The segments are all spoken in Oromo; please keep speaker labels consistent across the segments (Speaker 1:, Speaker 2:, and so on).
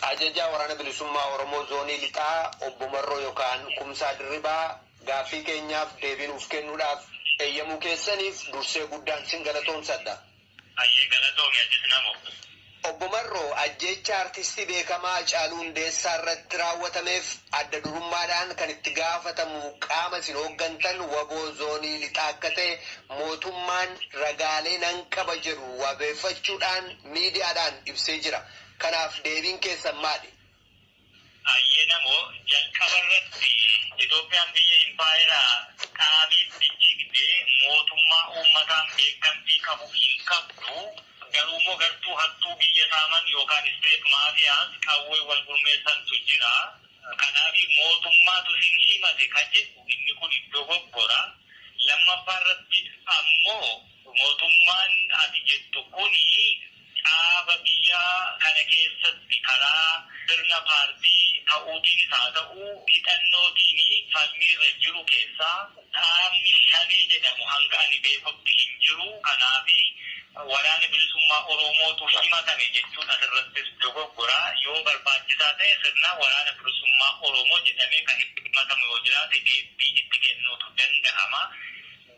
Speaker 1: Ajajaa Waraana Bilisummaa Oromoo Zoonii Lixaa Obbo Marroo yookaan Kumsaa Dirribaa, gaaffii keenyaaf deebii nuuf kennuudhaaf eeyyamuu keessaniif dursee guddaan sin galatoomsadha.
Speaker 2: Ayyee, galatoomi atis namo.
Speaker 1: Obbo Marroo, ajjeecha artistii beekamaa Hacaaluu Hundeessaa irratti raawwatameef adda durummaadhaan kan itti gaafatamu qaama isin hooggantan WBO Zoonii Lixaa akka ta'e mootummaan ragaalee nan qaba jedhu wabeeffachuudhaan miidiyaadhaan ibsee jira. Kanaaf deebiin keessan maali?
Speaker 2: Ayyee namoo, jalqaba irratti Itoophiyaan biyya impaayeraa qaabiitti jigdee mootummaa uummataan beekamtii qabu hin qabdu. Garuu immoo gartuu hattuu biyya saaman yookaan state mafias qawwee wal gurmeessantu jira. Kanaaf mootummaatu sin himate kan jedhu inni kun dogoggora. Lammaffaa irratti ammoo mootummaan ati jettu kuni dhaaba biyya kana keessatti karaa sirna paartii ta'uutiinis haa ta'u hidhannootiin falmiirra jiru keessaa dhaabni Shanee jedhamu hanga ani beekutti hin jiru. Kanaaf Waraana Bilisummaa Oromootu himatame jechuun asirrattis dogoggora. Yoo barbaachisaa ta'e sirna Waraana Bilisummaa Oromoo jedhamee kan himatamu yoo jiraate deebii itti kennuutu danda'ama.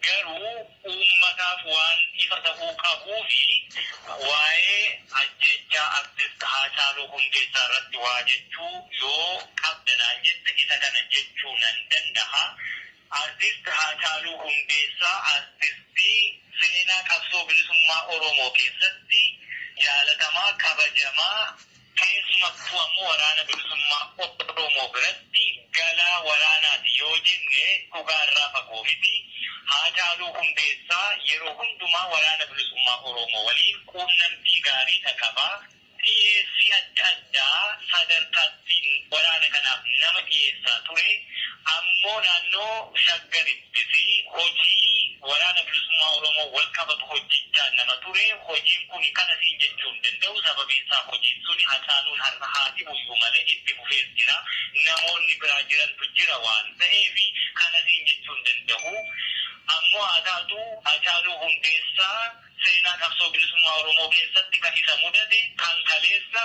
Speaker 2: Garuu uummataaf waan ifa ta'uu qabuu fi waa'ee ajjechaa artist Haacaaluu Hundeessaa irratti waa jechuu yoo qabdanaan jette, isa kana jechuu nan danda'a. Artist Haacaaluu Hundeessaa artistii seenaa qabsoo bilisummaa Oromoo keessatti jaalatamaa, kabajamaa, keessumattuu ammoo Waraana Bilisummaa Oromoo biratti galaa waraanaati yoo jenne dhugaarraa fagoo miti. Haacaaluu Hundeessaa yeroo hundumaa Waraana Bilisummaa Oromoo waliin quunnamtii gaarii qaba. Dhiyeessii adda addaa sadarkaatti waraana kanaaf nama dhiyeessaa ture. Ammoo naannoo Shaggarittis hojii Waraana Bilisummaa Oromoo wal qabatu hojjechaa nama ture. Hojiin kun kana siin jechuu hin danda'u. Sababiin isaa hojiin suni Hacaaluun har'a haati buyyuu malee itti fufees jira. Namoonni biraa jirantu jira waan ta'eef kana siin jechuu hin danda'u. Ammoo haa taatu, Hacaaluu Hundeessaa seenaa qabsoo bilisummaa Oromoo keessatti kan isa mudate kan kaleessa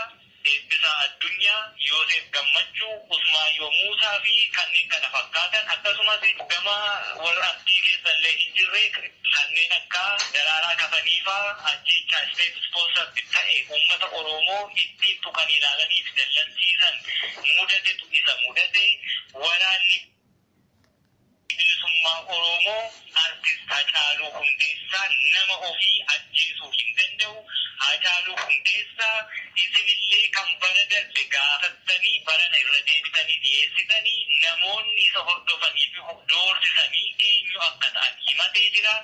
Speaker 2: Eebbisaa Addunyaa, Yoosef Gammachuu, Usmaayyoo Muusaa fi kanneen kana fakkaatan, akkasumas gama warra artii keessa illee hin jirre kanneen akka Daraaraa Kafaniifaa ajjeechaa state sponsored ta'e uummata Oromoo ittiin tuqanii ilaalanii fi dallansiisan mudatetu isa mudate. Waraanni Bilisummaa Oromoo artist Hacaaluu Hundeessaa nama ofii ajjeesuu hin danda'u. Hacaaluu Hundeessaa isinillee kan bara darbe gaafattanii barana irra deebitanii dhiyeessitanii, namoonni isa hordofanii fi doorsisanii eenyu akka ta'an himatee jira.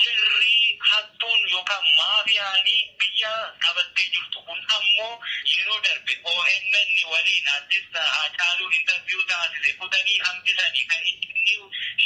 Speaker 2: Jarri hattuun yookaan maafiyaanii biyya qabattee jirtu kun ammoo yeroo darbe OMN waliin artist Hacaaluu interview taasise kutanii hambisanii, kan inni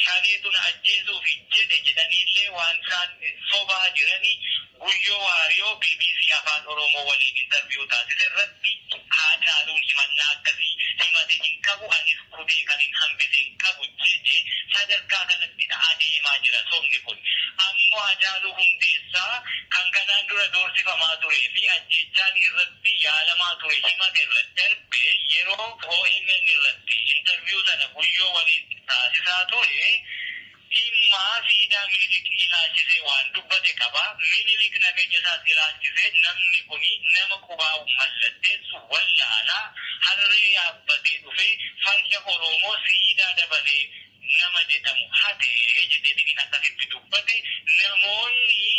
Speaker 2: Shaneetu na ajjeesuuf jedhe jedhaniillee waan isaan sobaa jiranii. Guyyoo Waariyoo BBC Afaan Oromoo waliin interview taasise irratti Haacaaluun himannaa akkasii himate hin qabu, anis kutee kan hin hambise hin qabu jedhe. Sadarkaa kanatti adeemaa jira sobni kun. Ammoo Haacaaluu Hundeessaa kan kanaan dura doorsifamaa turee fi ajjeechaan irratti yaalamaa ture himate irra darbe, yeroo OMN irratti interview sana Guyyoo waliin taasisaa ture dhimma siidaa Minilik ilaalchisee waan dubbate qaba. Minilik nageenya isaas ilaalchisee namni kuni nama qubaa mallatteessu wallaalaa, harree yaabbatee dhufee farda Oromoo siidaa dabalee nama jedhamu hatee jedheetiin akkasitti dubbate. Namoonni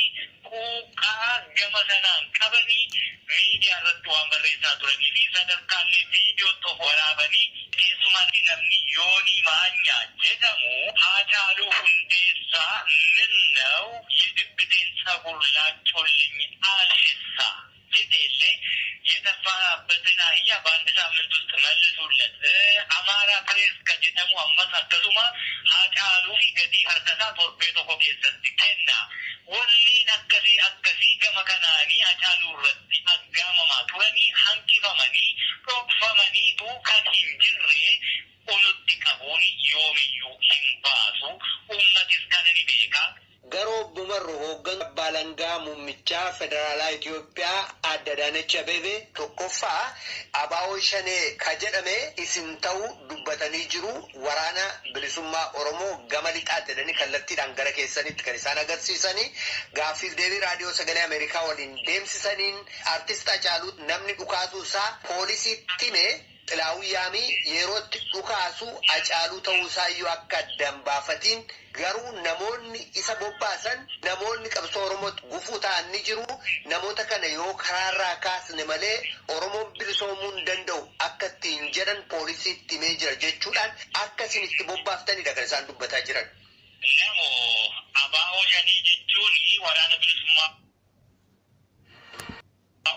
Speaker 2: quuqqaa gama sanaan qabanii miidiyaa irratti waan barreessaa turanii fi sadarkaalee viidiyootti of waraabanii, keessumaatti namni Yoonii Maanyaa jedhamu "Haacaaluu Hundeessaa ምነው የድብቴን ጸጉር ላጮልኝ አልሽሳ" jedheellee የተፋበትን አህያ በአንድ ሳምንት ውስጥ መልሱለት። Amara Press kan jedhamu ammas akkasuma Haacaaluu fi gatii harkasaa torbee tokko keessatti kenna. Wanniin akkasii akkasii gama kanaanii Haacaaluu irratti aggaamamaa turanii hanqifamanii dhokfamaniitu kan hin jirre olutti qabuun yoomiyyuu hin baasu. Uummatis kana ni beeka.
Speaker 1: Garuu obbo Marro, hoogganaa abbaa alangaa muummichaa federaalaa Itoophiyaa adda Adaanech Abeebee tokkoffaa ABO Shanee ka jedhame isin ta'uu dubbatanii jiru. Waraana Bilisummaa Oromoo gama lixaa jedhanii kallattiidhaan gara keessanitti kan isaan agarsiisanii gaaffiif deebii Raadiyoo Sagalee Ameerikaa waliin deemsisaniin artist Hacaaluu namni dhukaasuu isaa poolisiitti hime. Xilaawuu Yaamii yerootti dhukaasu Hacaaluu ta'uusaayyuu akka addaan baafatiin garuu namoonni isa bobbaasan, namoonni qabsoo Oromootti gufuu ta'an ni jiru. Namoota kana yoo karaarraa kaasne malee Oromoon bilisoomuu hin danda'u akka ittiin jedhan poolisiitti himee jira jechuudhaan akka isin itti bobbaaftanidha kan isaan dubbataa jiran.
Speaker 2: Namo ABO Shanii jechuun waraana bilisummaa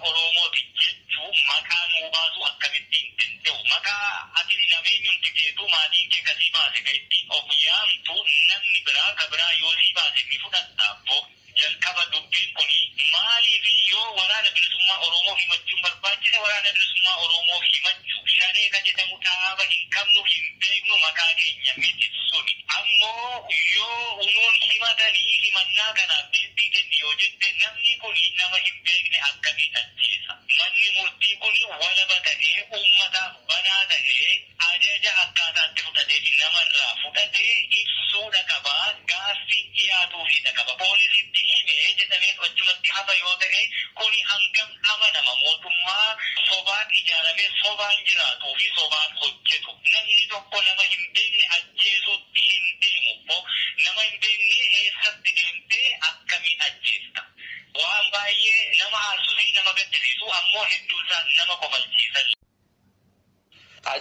Speaker 2: Oromooti jechuun maqaa nuu baasuu akkamittiin danda'u? Maqaa ati nameenyumti keetuu maatiin kee kasii baase kan ittiin of yaamtu namni biraa ka biraa yoo sii baase ni fudhatta abbo. Jalqaba dubbiin kun maaliif yoo waraana bilisummaa Oromoo himachuun barbaachise waraana bilisummaa Oromoo himachuu? Shanee kan jedhamu dhaaba hin qabnu, hin beeknu, maqaa keenya miti suni. Ammoo yoo unuun himatanii himannaa kanaaf deebii kenni yoo jette, namni kun nama hin beekne akkamiin ajjeesa? Manni murtii kun walaba ta'ee, uummataaf banaa ta'ee, ajaja akkaataatti fudhatee fi namarraa fudhatee ibsuudha qaba. Gaaffii dhiyaatuufidha qaba. Poolisitti himee jedhamee achumatti hafa yoo ta'e, kuni hangam amanama? Mootummaa sobaan ijaaramee, sobaan jiraatuu fi sobaan hojjetu. Namni tokko nama hin beekne ajjeesuutti hin deemu. Nama hin beekne eessatti deemtee akkamiin ajjeesta? Waan baay'ee nama aarsuu fi nama gaddisiisu, ammoo hedduusaa nama kofalchiisallee.